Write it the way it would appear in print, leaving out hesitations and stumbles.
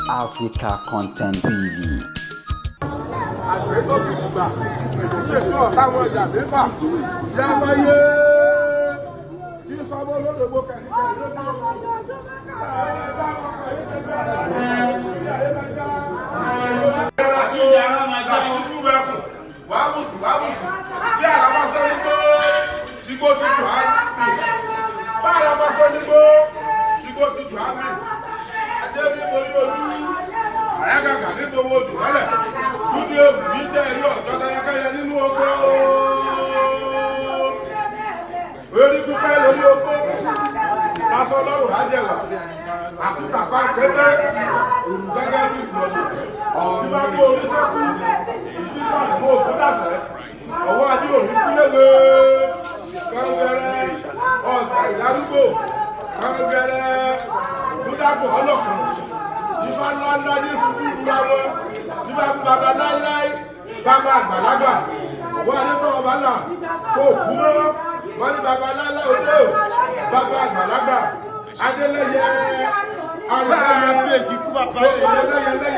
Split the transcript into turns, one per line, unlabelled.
Africa Content TV.
Àgbẹ̀ tó bí dùgbà kò sí ètò ọ̀táwọn ìyá mẹ́fà yá wáyé kí sọmọ olódògbò kẹ̀kẹ́ lójú. Bí àràbà sọ nígbó tí kò ti jù á mì, bá àràbà sọ nígbó tí kò ti jù á mì, adé ní orí olú àyàgàgà ní gbogbo odò mọ́lẹ̀ túndé ògùn yìí jẹ́ ẹ̀rí ọ̀jọ́ káyákáyá nínú oko orí pípẹ́ lórí oko lásán lọ́rùn ájẹwà àkútà pa kẹ́tẹ́ òrù gẹ́gẹ́ ti lọ́dọ̀ bí bá gbó orí sẹ́kù èyí tí sọ̀rọ̀ mọ́ òkú dàsẹ́ ọwọ́ adé òní kúléwé kẹ́ngẹ́rẹ́ ọ̀sà ìdárúgbò kẹ́ngẹ́rẹ́ òkúdàpọ̀ ọlọ́kàn ifá ńlá ńlá ní sùkú ìdúrà wọn nígbà fún baba láíláí bàbá àgbàlagbà ọwọ́ adé tọ́ ọba là kó kú mọ́ wọ́n ní baba láíláí òde bàbá àgbàlagbà adélẹ́yẹ arìnrìn-àyè.